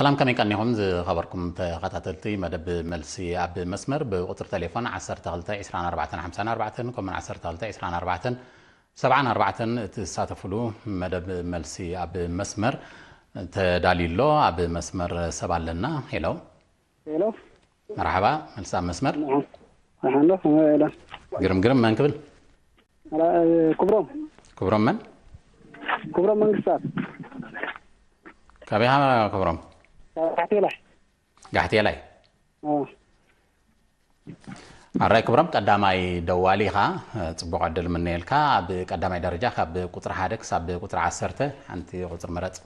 ሰላም፣ ከመይ ቀኒኹም ዝኸበርኩም ተኸታተልቲ መደብ መልሲ ኣብ መስመር? ብቁጽሪ ቴሌፎን ዓሰርተ ክልተ ዕስራን ኣርባዕተን ሓምሳን ኣርባዕተን ከምኡውን ዓሰርተ ክልተ ዕስራን ኣርባዕተን ሰብዓን ኣርባዕተን እትሳተፍሉ መደብ መልሲ ኣብ መስመር ተዳልዩ ኣሎ። ኣብ መስመር ሰብ ኣለና። ሄሎ። ሄሎ። መርሓባ፣ መልሲ ኣብ መስመር። ደሓን ዶ? ከመይ ኢለ? ግርም ግርም፣ መን ክብል? ኣላ-፣ ክብሮም። ክብሮም መን? ክብሮም መንግስታት። ካበይ ኢኻ ክብሮም? ካብ ጋሕቴላይ። ጋሕቴላይ። ኣዎ። ኣራይ ክብሮም፣ ቀዳማይ ደዋሊ ኢኻ፣ ጽቡቕ ዕድል ምነየልካ። ኣብ ቀዳማይ ደረጃ ካብ ቁጽሪ ሓደ ክሳብ ቁጽሪ ዓሰርተ ሓንቲ ቁጽሪ ምረጽ።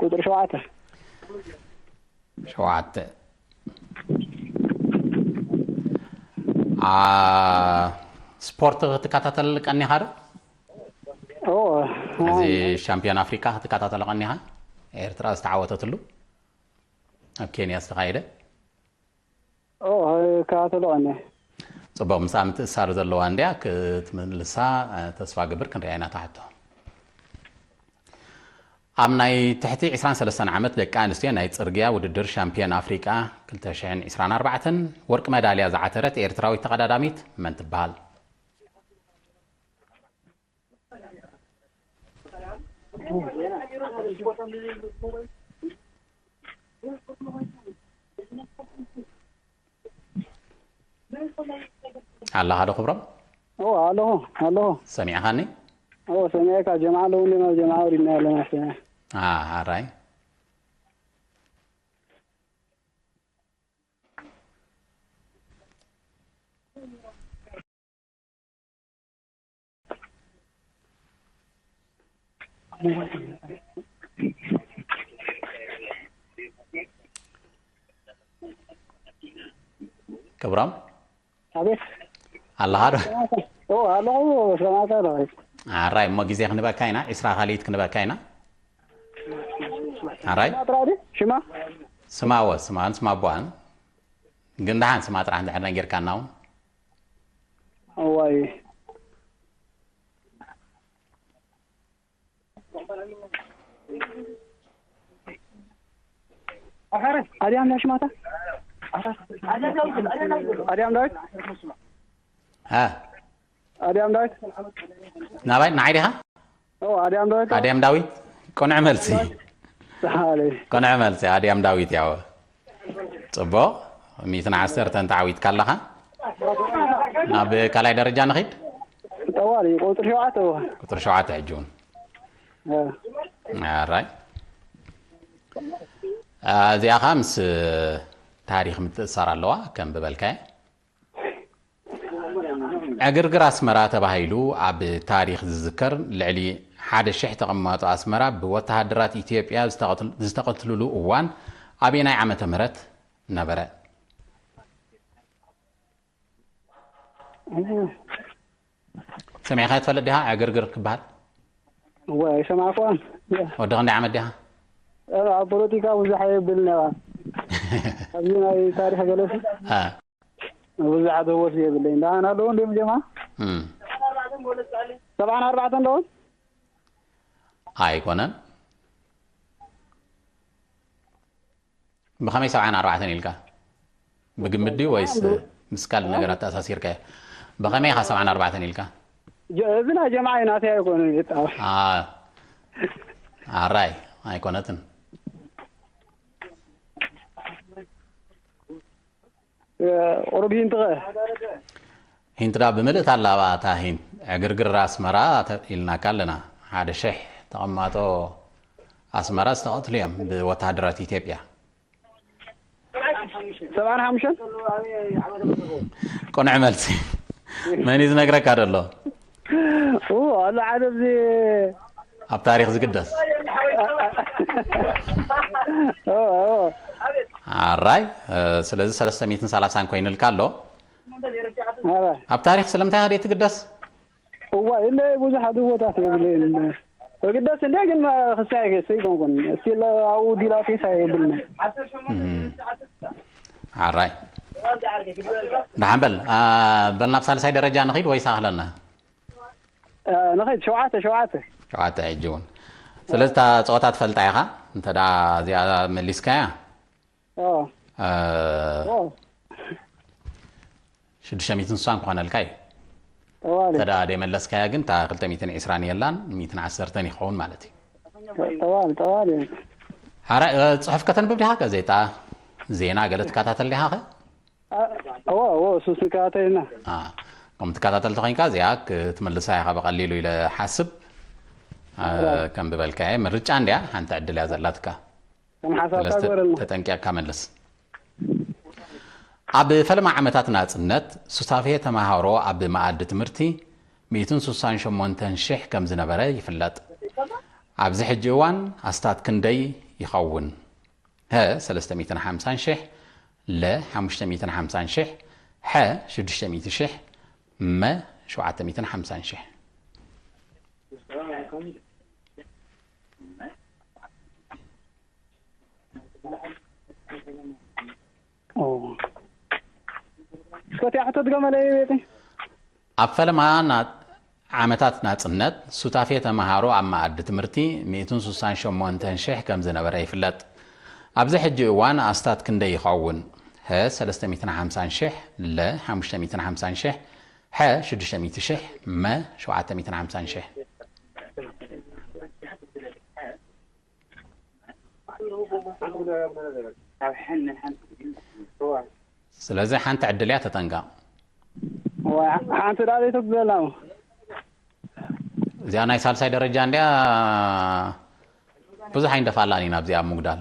ቁጽሪ ሸውዓተ። ሸውዓተ። አ፣ ስፖርት ክትከታተል ቀኒኻ ዶ? ኦ፣ እዚ ኣይ። ሻምፒዮን ኣፍሪቃ ክትከታተል ቀኒኻ? ኤርትራ ዝተዓወተትሉ ኣብ ኬንያ ዝተኻየደ? ኦ፣ እከታተሎ ቀኒየ። ጽቡቕ፣ ምስኣ ምትእስሳር ዘለዋ እንድያ፣ ክትምልሳ፣ እ፣ ተስፋ ግብር። ክንሪኣ ኢና እታ ሕቶ። ኣብ ናይ ትሕቲ ዕስራን ሰለስተን ዓመት ደቂ ኣንስትዮ ናይ ጽርግያ ውድድር ሻምፒዮን ኣፍሪቃ ክልተ ሽሕን ዕስራን ኣርባዕተን ወርቂ መዳልያ ዝዓተረት ኤርትራዊት ተቐዳዳሚት መን ትበሃል? ኣለኻ ዶ ክብሮም? ኦ፣ ኣለኹ፣ ኣለኹ። ሰሚዕኻኒ? ኦ፣ ሰሚዐካ። ጀምዓ ኣለዉ እንዴ? ናብ ጀምዓ ወሪድና ኣለና፣ ሰሚዐ። አ፣ ኣራይ። ክብሮም? ኣቤት። ኣለኻ ዶ? ኦ፣ ኣለኹ፣ ሰማዕካ ኣለኹ። ኣራይ፣ እሞ ግዜ ክንበካ ኢና፣ ዕስራ ካልኢት ክንበካ ኢና። ኣራይ? ሽማ ጥራሕ ድዩ? ሽማ? ስማ፣ እወ፣ ስማን ስማ ኣቦኣን። ግን ደሓን ስማ ጥራሕ እንድሕር ነጊርካና እውን። እዋይ። ኣድያም ዳሽ ማታ? ኣድያም ዳዊት? አ። ኣድያም ዳዊት? ናባይ? ንዓይ ዲኻ? ኦ፣ ኣድያም ዳዊት? ኣድያም ዳዊት? ቅኑዕ መልሲ። ሰሓለይ። ቅኑዕ መልሲ፣ ኣድያም ዳዊት ያው። ጽቡቕ፣ ሚእትን ዓሰርተን ተዓዊትካ ኣለኻ። ናብ ካልኣይ ደረጃ ንኺድ። ጠዋሊ፣ ቁጽሪ ሸውዓተ እዋ። ቁጽሪ ሸውዓተ ሕጂ እውን። እ። ኣራይ። እዚኣ ኸኣ ምስ ታሪኽ ምትእስሳር ኣለዋ፣ ከም ብበልካየ። ዕግርግር ኣስመራ ተባሂሉ ኣብ ታሪኽ ዝዝከር ልዕሊ ሓደ ሽሕ ተቐማጦ ኣስመራ ብወተሃደራት ኢትዮጵያ ዝተቐትል-፣ ዝተቐትልሉ እዋን ኣበየናይ ዓመተ ምህረት ነበረ? ሰሚዕካ ትፈልጥ ዲኻ ዕግርግር ክበሃል? እወ፣ ኣይሰማዕኩዋን። ወዲ ክንደይ ዓመት ዲኻ? ኣብ ፖለቲካ ብዙሕ የብልን እየ። ኣብዚ ናይ ታሪኽ ገለሲ አ። ብዙሕ ኣዘወት የብለይን። ደሓን ኣለዉ እንድዮም ጀማ? እም። ሰብዓን ኣርባዕተን ዶ? ኣይኮነን። ብኸመይ ሰብዓን ኣርባዕተን ኢልካ? ብግምት ድዩ ወይስ ምስ ካልእ ነገር ኣተኣሳሲርካዮ? ብኸመይ ኢኻ ሰብዓን ኣርባዕተን ኢልካ? ጀ-፣ እዚ ናይ ጀምዓ እዩ፣ ናተይ ኣይኮነን፣ ይጣ-። አ፣ ኣራይ፣ ኣይኮነትን። እ፣ ቁሩብ ሂንት ኸ? ሂንት ዳ ብምልእታ ኣላ እታ ሂንት። ዕግርግር ኣስመራ ተ-፣ ኢልናካ ኣለና። ሓደ ሽሕ ተቐማጦ ኣስመራ ዝተቐትሉ እዮም ብወተሃደራት ኢትዮጵያ። ሰብዓን ሓሙሽተን? ቅኑዕ መልሲ። መን እዩ ዝነግረካ ዘሎ? ኡ፣ ኣሎ ሓደ ኣብዚ ኣብ ታሪኽ ዝግደስ። ኦ፣ ኦ። ኣራይ፣ እ፣ ስለዚ ሰለስተ ሚእትን ሰላሳን ኮይኑልካ ኣሎ። ኣረ። ኣብ ታሪኽ ስለምንታይ ከ ትግደስ? እዋ፣ ኢለ ብዙሕ ኣድህቦታት የብለይን። እግደስ እንደ ግን ክሳይ ከይሰይኮንኩን። እስቲል ኣብኡ ዲላቴስ ኣይብልን። እም። ኣራይ። ደሓን በል። አ፣ በል ናብ ሳልሳይ ደረጃ ንኺድ ወይስ ኣኽለና? አ፣ ንኺድ፣ ሸውዓተ፣ ሸውዓተ። ሸውዓተ ሕጂ እውን። ስለዚ እታ ጸወታ ትፈልጣ ኢኻ? እንተ ደኣ እዚኣ መሊስካያ፣ ኦ፣ እ፣ ኦ፣ ሽዱሽተ ሚእትን ስሳን ክኾነልካ እዩ። ጠዋሊ፣ እንተ ደኣ ደይመለስካያ ግን እታ ክልተ ሚእትን ዕስራን የላን፣ ሚእትን ዓሰርተን ይኸውን ማለት እዩ። ጠዋሊ፣ ጠዋሊ። ሓራይ፣ እ፣ ጽሑፍ ከተንብብ ዲኻ? ጋዜጣ፣ ዜና ገለ ትከታተል ዲኻ ኸ? አ፣ እወ፣ እወ፣ እሱስ ንከታተል ኢና። አ፣ ከም ትከታተል ተኾይንካ እዚኣ ክትምልሳ ኢኻ ብቐሊሉ ኢለ ሓስብ። አ፣ እወ። ከም ዝበልካየ ምርጫ እንድያ፣ ሓንቲ ዕድል እያ ዘላትካ። ከም ሓሳብካ ስለዚ ተ-፣ ግበረልና። ተጠንቂቕካ መልስ። ኣብ ፈለማ ዓመታት ናጽነት ሱታፌ ተማሃሮ ኣብ መኣዲ ትምህርቲ ሚእትን ስሳን ሸሞንተን ሽሕ ከም ዝነበረ ይፍለጥ። ኣብዚ ሕጂ እዋን ኣስታት ክንደይ ይኸውን? ሀ ሰለስተ ሚእትን ሓምሳን ሽሕ፣ ለ ሓሙሽተ ሚእትን ሓምሳን ሽሕ፣ ሐ ሽዱሽተ ሚእቲ ሽሕ፣ መ ሸውዓተ ሚእትን ሓምሳን ሽሕ። ኦ። እስከ እቲኣ ሕቶ ድገመለይ ቤቲ። ኣብ ፈለማ ና-፣ ዓመታት ናጽነት፣ ሱታፌ ተመሃሮ ኣብ መኣዲ ትምህርቲ ሚእትን ስሳን ሸሞንተን ሽሕ ከም ዝነበረ ይፍለጥ። ኣብዚ ሕጂ እዋን ኣስታት ክንደይ ይኸውን? ሀ ሰለስተ ሚእትን ሓምሳን ሽሕ፣ ለ ሓሙሽተ ሚእትን ሓምሳን ሽሕ፣ ሐ ሽዱሽተ ሚእቲ ሽሕ፣ መ ሸውዓተ ሚእትን ሓምሳን ሽሕ። ስለዚ ሓንቲ ዕድል እያ፣ ተጠንቀቕ። ዋ፣ ሓንቲ ደኣ ዘይተጉደላ። እዚኣ ናይ ሳልሳይ ደረጃ እንድያ፣ ብዙሕ ኣይንደፋላን ኢና ኣብዚኣ ኣብ ምጉዳል።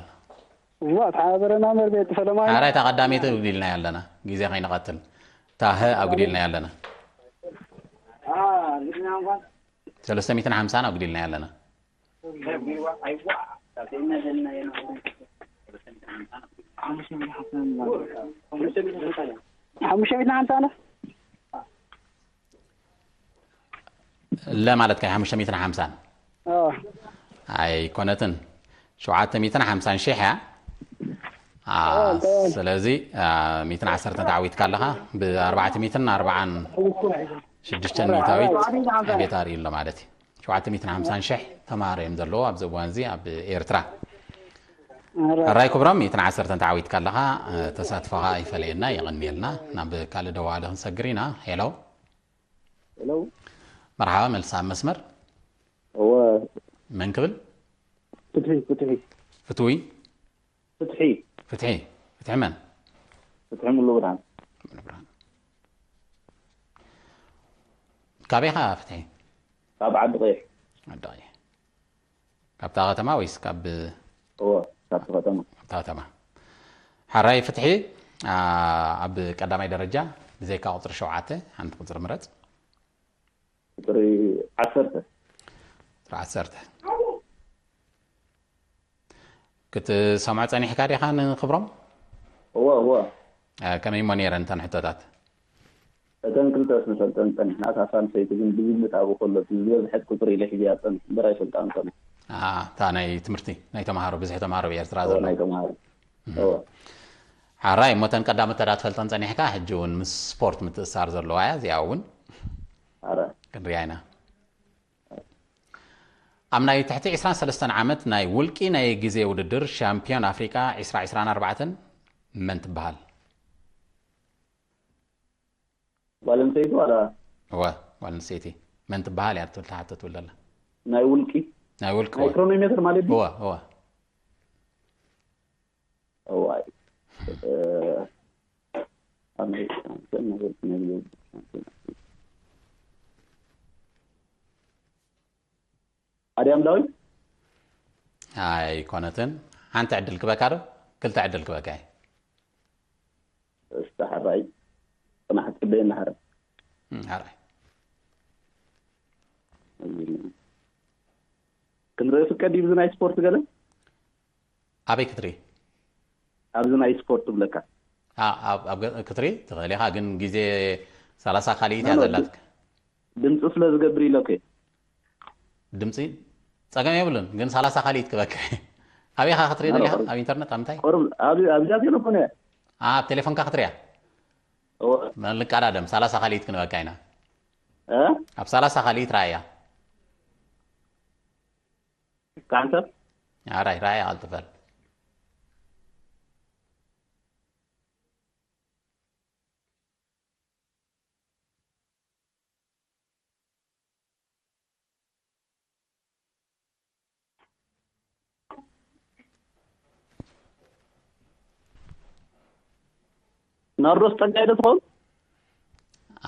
ዋ፣ ተሓባበረና እምበር ቤት ፈለማይ። ሓራይ እታ ቀዳመይቲ ኣጉዲልና ኣለና፣ ግዜ ከይንቐትል። እታ ሀ ኣጉዲልና ኣለና። ሰለስተ ሚእትን ሓምሳን ኣጉዲልና ኣለና። ሓሙሽተ ሚእትን ሓምሳን። ለ ማለት ከ ሓሙሽተ ሚእትን ሓምሳን? ኣዎ። ኣይኮነትን። ሸውዓተ ሚእትን ሓምሳን ሽሕ እያ። ኣ፣ ኣዎ፣ ኣዎ። ስለዚ፣ ኣ፣ ሚእትን ዓሰርተን ተዓዊትካ ኣለኻ። ብኣርባዕተ ሚእትን ኣርባዓን ሽዱሽተን ሚእታዊት ዕቤት ኣርእዩ ኣሎ ማለት እዩ። ሸውዓተ ሚእትን ሓምሳን ሽሕ ተምሃሮ እዮም ዘለዉ ኣብዚ እዋን እዚ ኣብ ኤርትራ። ኣረ። ሕራይ ክብሮም፣ ሚእትን ዓሰርተን ተዓዊትካ ኣለኻ። ተሳትፎኻ ይፈለየና፣ የቐንየልና። ናብ ካልእ ደዋሊ ክንሰግር ኢና። ሄሎ። ሄሎ። መርሓባ፣ መልሳ ኣብ መስመር። እወ። መን ክብል? ፍትሒ፣ ፍትሒ። ፍትዊ? ፍትሒ። ፍትሒ። ፍትሒ መን? ፍትሒ ሙሉ ብርሃን። ሙሉ ብርሃን። ካበይ ኢኻ ፍትሒ? ካብ ዓዲ ቀይሕ። ዓዲ ቀይሕ። ካብታ ከተማ ወይስ ካብ? እወ፣ ካብቲ ከተማ። ካብታ ከተማ። ሓራይ ፍትሒ፣ ኣ፣ ኣብ ቀዳማይ ደረጃ ብዘይካ ቁጽሪ ሸውዓተ ሓንቲ ቁጽሪ ምረጽ። ቁጽሪ ዓሰርተ። ቁጽሪ ዓሰርተ። ክትሰምዖ ጸኒሕካ ዲኻ ንክብሮም? እወ፣ እወ። እ፣ ከመይ እሞ ነይረን እተን ሕቶታት? እተን ክልተ ስንፈልጠን ጸኒሕና፣ እታ ሳልሰይቲ ግን ብግምት ኣብኡ ከሎ እቲ ዝበዝሐት ቁጽሪ ኢለ ሒዘያ ጸኒሐ እምበር ኣይፈልጣን ከሎ። ኣ፣ እታ ናይ ትምህርቲ፣ ናይ ተምሃሮ፣ ብዝሒ ተምሃሮ ኣብ ኤርትራ እወ፣ ዘሎ። ናይ ተምሃሮ። እህ። እወ። ሓራይ እሞ እተን ቀዳሞት ተዳ ትፈልጠን ጸኒሕካ፣ ሕጂ እውን ምስ ስፖርት ምትእስሳር ዘለዋ እያ፣ እዚኣ እውን። ሓራይ። ክንሪኣ ኢና። ኣብ ናይ ትሕቲ ዕስራን ሰለስተን ዓመት ናይ ውልቂ ናይ ግዜ ውድድር ሻምፒዮን ኣፍሪቃ ዕስራ ዕስራን ኣርባዕተን መን ትበሃል? ጓል ኣንስተይቲ ዋላ? እወ፣ ጓል ኣንስተይቲ። መን ትበሃል እያ ትብል፣ ትሓቶ ትብል ዘላ። ናይ ውልቂ? ናይ ውልቂ፣ ናይ እወ። ክሮኖሜትር ማለት ድዩ? እወ፣ እወ። እዋይ። እ፣ ኣሜሪካ፣ ኣድያም ዳዊት? ኣይኮነትን። ሓንቲ ዕድል ክበካ ዶ? ክልተ ዕድል ክበካ እየ። እስቲ ሓራይ፣ ጽናሕ ጽበየና ሓራይ። እም፣ ሓራይ። ክንርኢ ፍቀድ እዩ ብዚ ናይ ስፖርት ገለ? ኣበይ ክትርኢ? ኣብዚ ናይ ስፖርት ትብለካ። ኣ-፣ ኣብ፣ ኣብ ገ-፣ ክትርኢ ትኽእል ኢኻ፣ ግን ግዜ ሰላሳ ካልኢት እያ ኖ፣ ኖ፣ ዘላትካ። ድምፂ ስለ ዝገብር ኢለኩ እየ። ድምፂ ጸገም የብሉን፣ ግን ሰላሳ ካልኢት ክበካ። ኣበይ ኢኻ ክትርኢ ኖ፣ ኖ፣ ደሊኻ? ቁሩብ፣ ኣብ ኢንተርነት፣ ኣብ ምንታይ? ቁሩብ፣ ኣብ፣ ኣብዛ ቴሌፎን እያ። ኣብ ቴሌፎንካ ክትሪኣ? እወ። ንቀዳደም፣ ሰላሳ ካልኢት ክንበካ ኢና። እ? ኣብ ሰላሳ ካልኢት ረኣያ። ካንሰር ኣራይ ራይ ኣልጥፈል ናርዶስ ጸጋይ ዶ ትኸውን?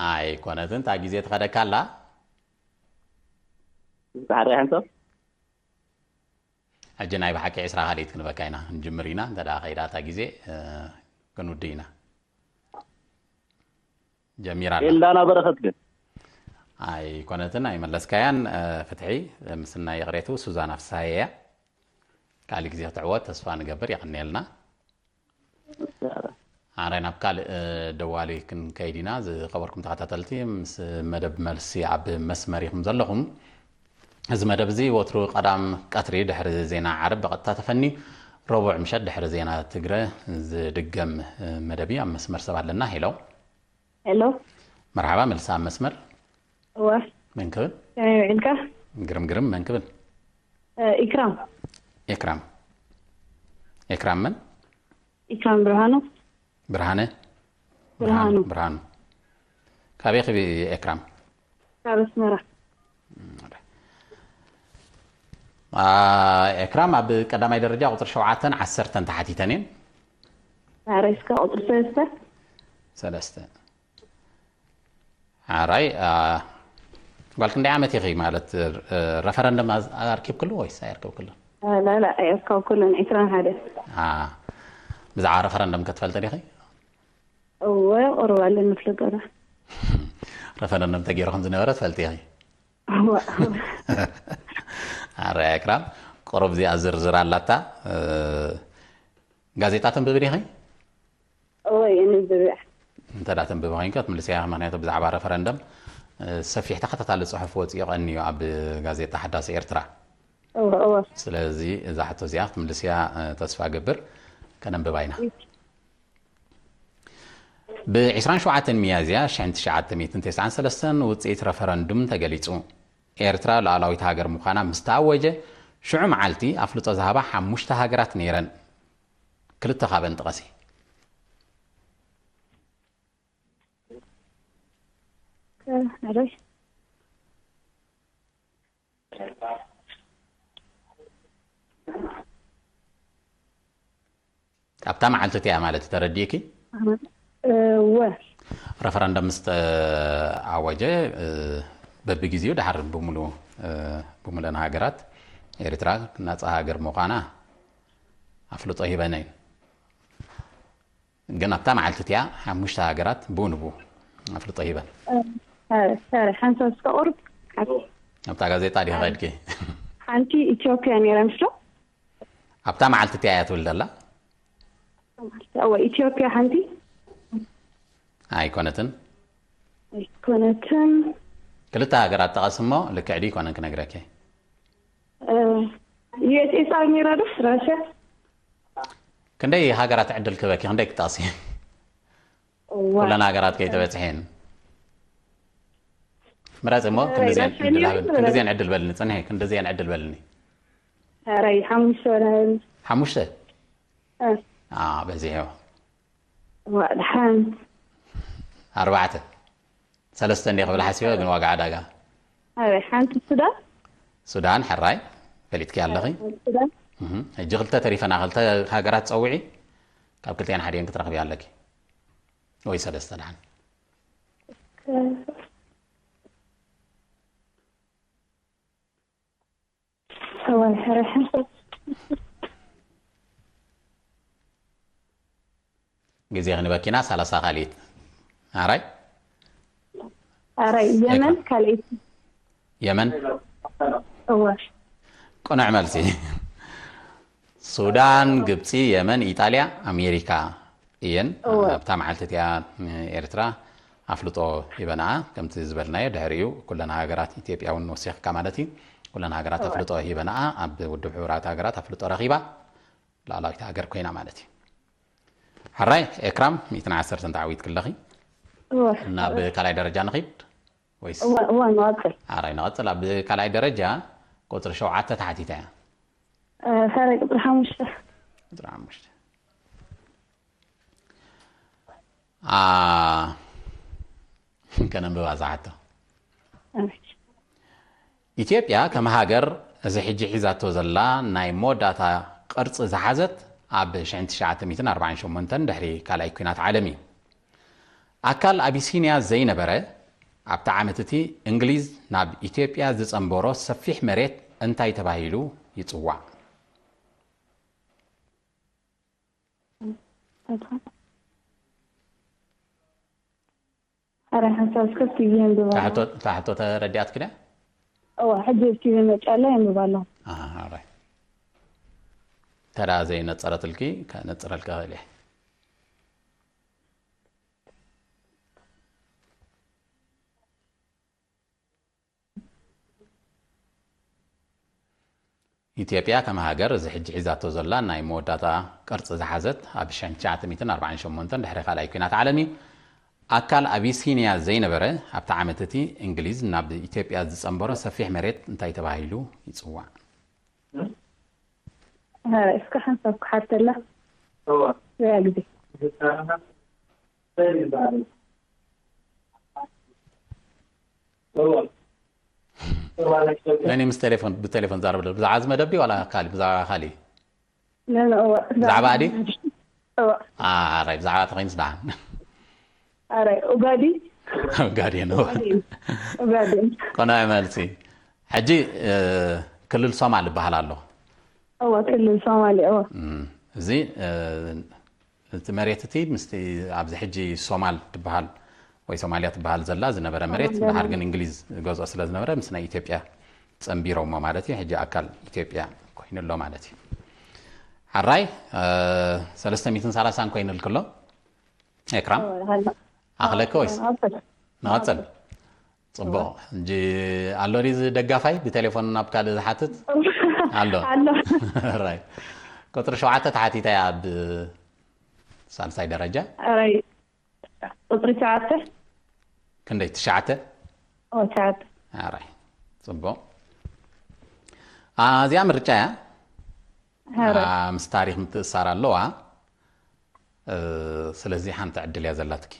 ኣይኮነትን፣ እታ ግዜ ትኸደካ ኣላ። ጻዕሪ ሓንሳብ ሕጂ ናይ ብሓቂ ዕስራ ካልኢት ክንበካ ኢና። ንጅምር ኢና፣ እንተ ደኣ ከይዳ እታ ግዜ፣ እ፣ ክንውድእ ኢና። ጀሚራ ኣላ። ኤልዳና በረኸት ግን? ኣይኮነትን፣ ኣይመለስካያን። እ፣ ፍትሒ ምስናይ ይቕሬቱ ሱዛና ፍስሃየ እያ። ካልእ ግዜ ክትዕወት ተስፋ ንገብር። የቐንየልና። ኣረ፣ ናብ ካልእ፣ እ፣ ደዋሊ ክንከይድ ኢና። ዝኸበርኩም ተኸታተልቲ፣ ምስ መደብ መልሲ ኣብ መስመር ኢኹም ዘለኹም። እዚ መደብ እዚ ወትሩ ቀዳም ቀትሪ ድሕሪ ዜና ዓርብ ብቐጥታ ተፈንዩ፣ ረቡዕ ምሸት ድሕሪ ዜና ትግረ ዝድገም፣ እ፣ መደብ እዩ። ኣብ መስመር ሰብ ኣለና። ሄሎ። ሄሎ። መርሓባ፣ መልሲ ኣብ መስመር። እወ። መን ክብል? ከመይ ውዒልካ? ግርም፣ ግርም። መን ክብል? እ፣ ኢክራም። ኤክራም። ኤክራም መን? ኢክራም ብርሃኑ። ብርሃነ? ብርሃኑ። ብርሃኑ። ካበይ ኺ ኤክራም? ካብ ኣስመራ። አ፣ ኤክራም፣ ኣብ ቀዳማይ ደረጃ ቁጽሪ ሸውዓተን ዓሰርተን ተሓቲተን እየን። ኣረ፣ እስከ ቁጽሪ ሰለስተ። ሰለስተ። ኣራይ፣ አ፣ ጓል ክንደይ ዓመት ኢኺ? ማለት፣ እ፣ ረፈረንደም ኣዝ-፣ ኣርኪብክሉ ወይስ ኣየርክብክሉን? ላ፣ ላ፣ ኣየርካብኩሉን፣ ዕስራን ሓደ። አ፣ ብዛዕባ ረፈረንደም ከ ትፈልጢ ዲኺ? እወ፣ ቁሩብ ኣለኒ ፍልጠት። ረፈረንደም ተገይሩ ከም ዝነበረ ትፈልጢ ኢኺ? እወ። ኣረ ኤክራም፣ ቁሩብ እዚኣ ዝርዝር ኣላታ። እ፣ ጋዜጣ ተንብቢ ዲኺ? እወ፣ የንብብ እየ። እንተ ደኣ ተንብቢ ኮይንኪ፣ ክትምልስያ፣ ምኽንያቱ ብዛዕባ ረፈረንደም፣ እ፣ ሰፊሕ ተኸታታሊ ጽሑፍ ወጺኡ ቀንዩ ኣብ ጋዜጣ ሓዳስ ኤርትራ። እወ፣ እወ። ስለዚ እዛ ሕቶ እዚኣ ክትምልስያ፣ እ፣ ተስፋ እገብር። ከነንብባ ኢና። ብ ዕስራን ሸውዓተን ሚያዝያ ሽሕን ትሽዓተ ሚእትን ተስዓን ሰለስተን ውጽኢት ረፈረንዱም ተገሊጹ። ኤርትራ ሉዓላዊት ሃገር ምዃና ምስ ተኣወጀ፣ ሽዑ መዓልቲ ኣፍልጦ ዝሃባ ሓሙሽተ ሃገራት ነይረን። ክልተ ካብአን ጥቐሲ። ከ-፣ ናደይ? ኣብታ መዓልቲ እቲኣ ማለት ተረዲእኪ? እወ። ረፈረንደም ምስ ተኣወጀ፣ እ፣ በብግዜኡ ድሓር ብምሉ-፣ እ፣ ብምሉእን ሃገራት ኤርትራ ናጻ ሃገር ምዃና ኣፍልጦ ሂበን እየን። ግን ኣብታ መዓልቲ እቲኣ ሓሙሽተ ሃገራት ብኡ ንብኡ ኣፍልጦ ሂበን። እ፣ ኣረ፣ ኣረ፣ ሓንሳብ እስከ ቁሩብ። ኣብታ ጋዜጣ ዲኻ ከድኪ? ሓንቲ ኢትዮጵያ ነይራ፣ ምስ ዶ? ኣብታ መዓልቲ እቲኣ እያ ትብል ዘላ? እወ፣ ኢትዮጵያ ሓንቲ። ኣይኮነትን። ኣይኮነትን። ክልተ ሃገራት ጠቐስ እሞ፣ ልክዕ ድዩ ኣይኮነን ክነግረኪ። እ፣ ዩ ኤስ ኤስ ኣር ነይራ ዶ? ራሽያ? ክንደይ ሃገራት ዕድል ክበኪ፣ ክንደይ ክጠቕሲ? እዋ። ኩለን ሃገራት ከይተበጽሐን። ምረጽ እሞ፣ እ፣ ክንድዚአን ራሽያ ዕድል ነይሩ ሃብን-፣ ይብላል። ክንድዚአን ዕድል በልኒ፣ ጽንሒ፣ ክንድዚአን ዕድል በልኒ። ኧረ፣ ሓሙሽተ ወላ ሓሙሽተ? እ። አ፣ በዚሑ። ዋ፣ ደሓን። ኣርባዕተ። ሰለስተ እንደ ክብል ሓሲበ፣ ግን ዋጋ ዕዳጋ። ኣበይ? ሓንቲ ሱዳን? ሱዳን፣ ሕራይ። ፈሊጥኪ ኣለኺ። ሓንቲ ሱዳን። እህ፣ ሕጂ ክልተ ተሪፈና፣ ክልተ ሃገራት ጸውዒ። ካብ ክልቲኣን ሓዲአን ክትረኽቢ ኣለኪ። ወይ ሰለስተ ደሓን። ከ-፣ እዋይ፣ ሕራይ ሓንሳብ። ግዜ ክንበኪና፣ ሰላሳ ካልኢት። ኣራይ? ኣራይ፣ የመን፣ ኤካ-፣ ካልኢት። የመን? እወ። ቅኑዕ መልሲ። ሱዳን፣ ግብጺ፣ የመን፣ ኢጣልያ፣ ኣሜሪካ እየን። እወ። ኣብታ መዓልቲ እቲኣ ኤርትራ ኣፍልጦ ሂበናኣ። ከምቲ ዝበልናዮ፣ ድሕሪኡ ኩለን ሃገራት፣ ኢትዮጵያ እውን ወሲኽካ ማለት እዩ፣ ኩለን ሃገራት እወ። ኣፍልጦ ሂበናኣ። ኣብ ውድብ ሕቡራት ሃገራት ኣፍልጦ ረኺባ፣ ሉዓላዊት ሃገር ኮይና ማለት እዩ። ሕራይ ኤክራም፣ ሚእትን ዓሰርተን ተዓዊትኪ ኣለኺ። እወ። ናብ ካልኣይ ደረጃ ንኺድ ወይስ? እወ፣ እወ፣ ንቐጽል። ሕራይ ንቐጽል። ኣብ ካልኣይ ደረጃ ቁጽሪ ሸውዓተ ተሓቲታ እያ። እ፣ ሳራ ቁፅሪ ሓሙሽተ። ቁፅሪ ሓሙሽተ። ኣ፣ ከነንብባ ዝሓቶ። እሺ። ኢትዮጵያ ከም ሃገር እዚ ሕጂ ሒዛቶ ዘላ ናይ መወዳእታ ቅርፂ ዝሓዘት ኣብ ሽሕን ትሽዓተ ሚእትን ኣርባዓን ሸሞንተን ድሕሪ ካልኣይ ኲናት ዓለም እዩ። ኣካል ኣቢሲንያ ዘይነበረ ኣብቲ ዓመት እቲ እንግሊዝ ናብ ኢትዮጵያ ዝፀንበሮ ሰፊሕ መሬት እንታይ ተባሂሉ ይፅዋዕ? ኣረ ሓንሳብ እስከ ቲቪ የንብባ። ታሕቶ ታሕቶ ተረዲኣትኪ ድያ? እዋ፣ ሕጂ ኣብ ቲቪ መጫ ኣላ የንብባ ኣለኹ። ኣሃ፣ ኦራይት። ተዳ ዘይነጸረትልኪ ከነጽረልካ እኽእል እየ። ኢትዮጵያ ከም ሃገር እዚ ሕጂ ሒዛቶ ዘላ ናይ መወዳእታ ቅርጺ ዝሓዘት ኣብ ሽሕን ትሽዓተ ሚእትን ኣርባዓን ሸሞንተን ድሕሪ ካልኣይ ኲናት ዓለም እዩ። ኣካል ኣቢሲንያ ዘይነበረ ኣብቲ ዓመት እቲ እንግሊዝ ናብ ኢትዮጵያ ዝጸንበሮ ሰፊሕ መሬት እንታይ ተባሂሉ ይጽዋዕ? እስከ ሓንሳብ ክሓተላ። እዋ። ያ ግዜ። እኔ ምስ ቴሌፎን ብቴሌፎን ዛረብ ብዛዕባ እዚ መደብ ድዩ ዋላ ካሊ ብዛዕባ ካሊ? ነ ነ እዋ። ብዛዕባ ኣዲ? እዋ። ኣራይ ብዛዕባ ተኸይንስ ደሓን። ኣራይ ኡጋዲ። ጋዴን። ኡጋዲ። ኮነ መልሲ። ሕጂ ክልል ሶማል ይበሃል ኣሎ። እዋ፣ ክልል ሶማሌ እዋ። እዚ እቲ መሬት እቲ ምስቲ ኣብዚ ሕጂ ሶማል ትበሃል ወይ ሶማልያ ትበሃል ዘላ ዝነበረ መሬት ድሓር ግን እንግሊዝ ገዝኦ ስለ ዝነበረ ምስ ናይ ኢትዮጵያ ጸንቢሮሞ ማለት እዩ። ሕጂ ኣካል ኢትዮጵያ ኮይኑ ኣሎ ማለት እዩ። ሓራይ ሰለስተ ሚእትን ሰላሳን ኮይኑልክሎ። ኤክራም ኣኽለክ ወይስ ንቐጽል? ጽቡቕ። ሕጂ ኣሎ ድዩ እዚ ደጋፋይ ብቴሌፎን ናብ ካልእ ዝሓትት? ኣሎ። ኣሎ። ራይት። ቁጽሪ ሸውዓተ ተሓቲታ እያ ኣብ ሳልሳይ ደረጃ። ራይት። ቁጽሪ ሸውዓተ። ክንደይ? ትሽዓተ? ኦ፣ ትሽዓተ። ራይት። ጽቡቕ። ኣ፣ እዚኣ ምርጫ እያ። ራይት። ኣ፣ ምስ ታሪኽ ምትእሳር ኣለዋ። እ፣ ስለዚ ሓንቲ ዕድል እያ ዘላትኪ።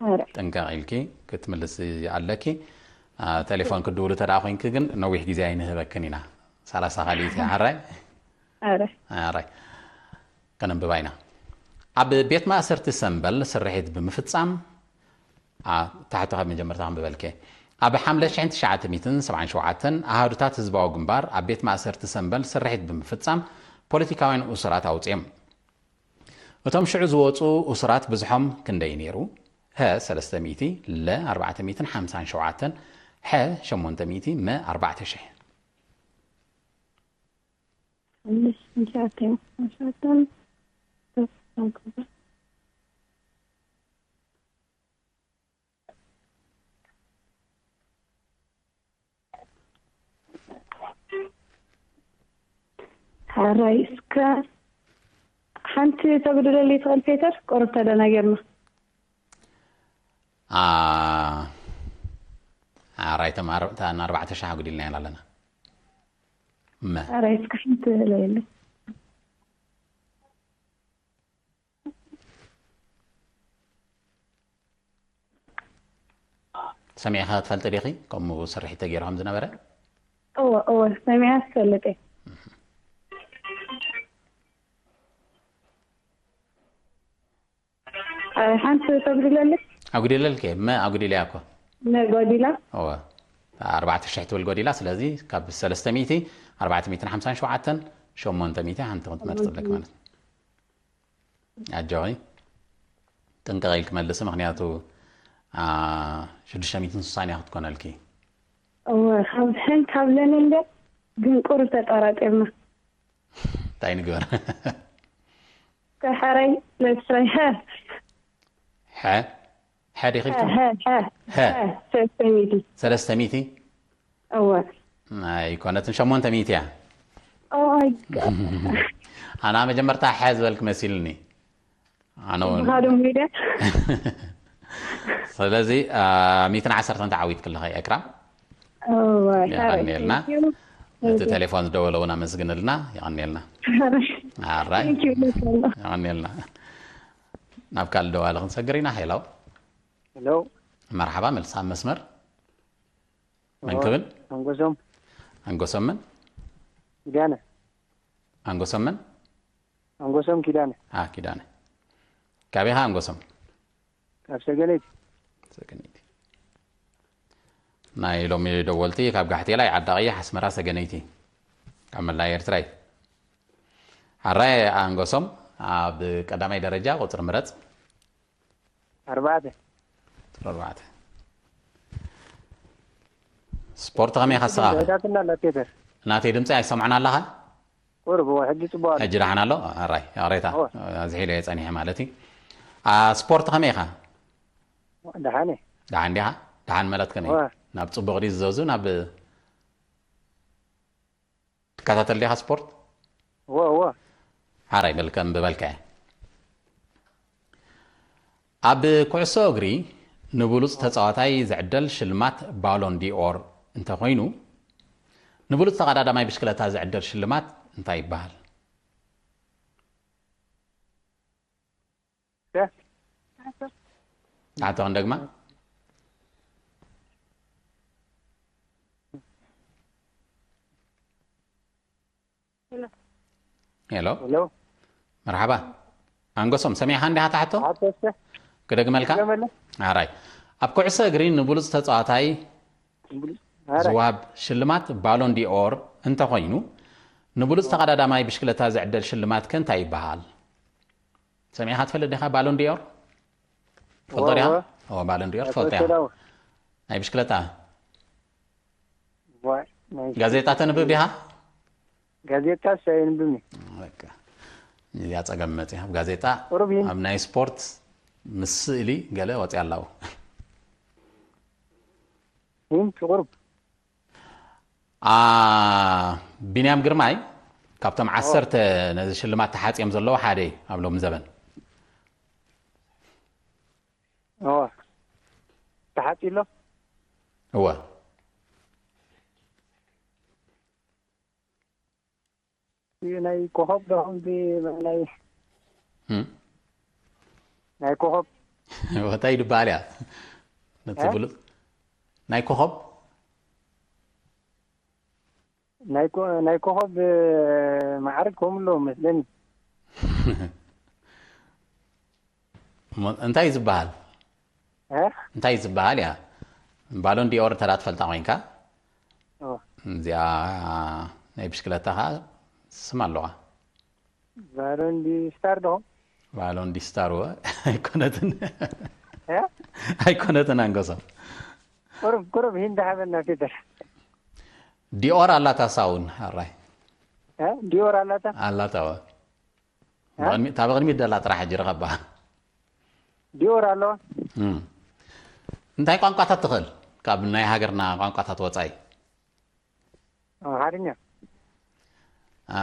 ኧረ። ጥንቅቕ ኢልኪ ክትምልሲ ኣለኪ። ኣ፣ ቴሌፎን ክድውሉ ተደኣ ኮይንኪ ግን ነዊሕ ግዜ ኣይንህበክን ኢና። ሰላሳ ካልኢት እያ። ሓራይ? ኧረ። ሓራይ። ከነንብባ ኢና። ኣብ ቤት ማእሰርቲ ሰምበል ስርሒት ብምፍጻም፣ ኣ፣ ታሕቲ ካብ መጀመርታ ከንብበልኪ። ኣብ ሓምለ ሽሕን ትሽዓተ ሚእትን ሰብዓን ሸውዓተን ኣሃዱታት ህዝባዊ ግንባር ኣብ ቤት ማእሰርቲ ሰምበል ስርሒት ብምፍጻም ፖለቲካውያን እሱራት ኣውጺኦም። እቶም ሽዑ ዝወጹ እሱራት ብዝሖም ክንደይ ነይሩ? ሀ፣ ሰለስተ ሚእቲ፣ ለ፣ ኣርባዕተ ሚእትን ሓምሳን ሸውዓተን፣ ሐ፣ ሸሞንተ ሚእቲ፣ መ፣ ኣርባዕተ ሽሕ። ሓራይ እስከ ሓንቲ ተጉድለለይ ትኽእል ፔተር? ቁሩብ ተደናጊርና። ኣ፣ ሓራይ ተማር-፣ እታ ንኣርባዕተ ሽሕ ኣጉዲልና ኢና ኣለና። መ። ሓራይ እስከ ሓንቲ ለየለይ። ሰሚዕኻ ትፈልጢ ዲኺ? ከምኡ ስርሒት ተገይሩ ከም ዝነበረ? እወ፣ እወ፣ ሰሚዐ ትፈልጥ እየ። ኣይ፣ ሓንቲ ተጉድለለይ? ኣጉዲለልኪ፣ መ ኣጉዲለያ እኮ። መ ጓዲላ? እወ። ኣርባዕተ ሽሕ ትብል ጎዲላ፣ ስለዚ ካብ ሰለስተ ሚእቲ፣ ኣርባዕተ ሚእትን ሓምሳን ሸውዓተን፣ ሸሞንተ ሚእቲ ሓንቲ ክትመርጽ ኣለኪ ማለት እዩ። ኣጆኺ። ጥንቅቕ ኢልኪ መልሲ፣ ምኽንያቱ፣ ኣ፣ ሽዱሽተ ሚእትን ስሳን እያ ክትኮነልኪ። እወ፣ ካብ ሕን ካብ ለን እንደ ግን ቁሩብ ተጠራጢርና። እንታይ ንግበር? ከሐረይ ለስረይ፣ ሀ። ሐ? ሐ ዲኺ ሀ፣ ኢልክኒ? ሀ፣ ሀ። ሀ። ሀ፣ ሰለስተ ሚእቲ። ሰለስተ ሚእቲ? እወ። ኣይኮነትን፣ ሸሞንተ ሚእቲ እያ። ኦይ። ኣና መጀመርታ ሐ ዝበልክ መሲልኒ። ኣነ እውን። ብኻዶ ሚድያ። ስለዚ፣ ኣ፣ ሚእትን ዓሰርተን ተዓዊትክለኺ ኤክራም። እወ፣ የቐንየልና። Thank you። ነቲ ቴሌፎን ዝደወለ እውን ኣመስግንልና። የቐንየልና። ኣራይ። Thank you. የቐንየልና። ናብ ካልእ ደዋሊ ክንሰግር ኢና። ሄሎ። ሄሎ። መርሓባ፣ መልስ ኣብ መስመር። መን ክብል? ኣንጎሶም። ኣንጎሶምን? ኪዳነ። ኣንጎሶምን? ኣንጎሶም ኪዳነ። ኣ፣ ኪዳነ። ካበይ ኢኻ ኣንጎሶም? ካብ ሰገነይቲ። ሰገነይቲ። ናይ ሎሚ ደወልቲ ካብ ጋሕቴላይ፣ ዓዲ ቀይሕ፣ ኣስመራ፣ ሰገነይቲ፣ ካብ መላእ ኤርትራ እዩ። ሓራይ ኣንጎሶም፣ ኣብ ቀዳማይ ደረጃ ቁጽሪ ምረጽ። ኣርባዕተ። ቁጽሪ ኣርባዕተ። ስፖርት ከመይ ኢኻ ንስኻ? ዳትና ላቴተር። ናተይ ድምፂ ኣይሰምዖን ኣለኻ? ቁርብ እዎ፣ ሕጂ ጽቡቕ ኣሎ። ሕጂ ደሓን ኣሎ? ኣራይ፣ ይቕሬታ። እዎ። ኣዝሒለ እየ ጸኒሐ ማለት እዩ። ኣ፣ ስፖርት ከመይ ኢኻ? ደሓን እየ። ደሓን ዲኻ? ደሓን ማለት ከመይ? እዎ። ናብ ጽቡቕ ድዩ ዝዘዙ? ናብ ትከታተል ዲኻ ስፖርት? እዎ፣ እዎ። ሓራይ፣ በልከ፣ እምቢ በልካ እየ። ኣብ ኩዕሶ እግሪ ንብሉጽ ተጻዋታይ ዝዕደል ሽልማት ባሎን ዲኦር እንተኾይኑ፣ ንብሉጽ ተቐዳዳማይ ብሽክለታ ዝዕደል ሽልማት እንታይ ይበሃል? ከ? ትሓቶ ክንደግማ? ሄሎ፣ ሄሎ። መርሓባ። ኣንጎሶም፣ ሰሚዕኻ እንዲኻ ትሓቶ? ሓቶ እስከ። ክደግመልካ? ክደግመለ? ኣራይ። ኣብ ኩዕሶ እግሪ ንብሉጽ ተጻዋታይ ኣረ። ዝወሃብ ሽልማት ባሎን ዲኦር እንተኾይኑ፣ ንብሉጽ ተቐዳዳማይ ብሽክለታ ዝዕደል ሽልማት ከ እንታይ ይበሃል? ሰሚዕኻ ትፈልጥ ዲኻ ባሎን ዲኦር? ትፈልጦ ዲኻ? እወ። እወ፣ ባሎን ዲኦር ኣቶ ትፈልጦ ኢኻ። ሰላም። ናይ ብሽክለታ ዋይ፣ ናይ ጋዜጣ ተንብብ ዲኻ? ጋዜጣ ሳይንብኒ። በቃ። እዚኣ ጸገም መጽያ። ኣብ ጋዜጣ፣ ቁሩብ ይን- ኣብ ናይ ስፖርት ምስ ስእሊ ገለ ወጽያ ኣላው። ይን ቁሩብ። ኣ፣ ቢንያም ግርማይ ካብቶም ዓሰርተ ነዚ ሽልማት ተሓጽዮም ዘለዉ ሓደ እዩ ኣብ ሎሚ ዘበን። እወ። ተሓጺሎ? እወ። እዩ ናይ ኮኸብ ዶ ከምዚ ናይ እም። ናይ ኮኸብ እንታይ ይድበሃል እያ? ነቲ እ? ብሉጽ ናይ ኮኸብ? ናይ ኮ- ናይ ኮኸብ ማዕርግ ከምኡ ኣለዎ መስለኒ። እሞ እንታይ እዩ ዝበሃል? እ? እንታይ እዩ ዝበሃል እያ? ባሎን ዲኦር እንተ ደኣ ትፈልጣ ኮይንካ፣ ኦ፣ እዚኣ ናይ ብሽክለታ ኸዓ ስም ኣለዋ። ባሎን ዲ ስታር ዶ? ባሎን ዲ ስታር ወ ኣይኮነትን። እ? ኣይኮነትን ኣንጎሶም። ቁሩብ ቁሩብ ሂንዳ ሃበና ፒተር። ዲኦር ኣላታ ሳውን ኣራይ። እ? ዲኦር ኣላታ? ኣላታ ወ። እ? ብቕድሚ-፣ እታ ብቕድሚት ደላ ጥራሕ ሕጂ ረኸባ። ዲኦር ኣለዋ? እም። እንታይ ቋንቋታት ትኽእል? ካብ ናይ ሃገርና ቋንቋታት ወጻኢ? ኣምሓርኛ። አ፣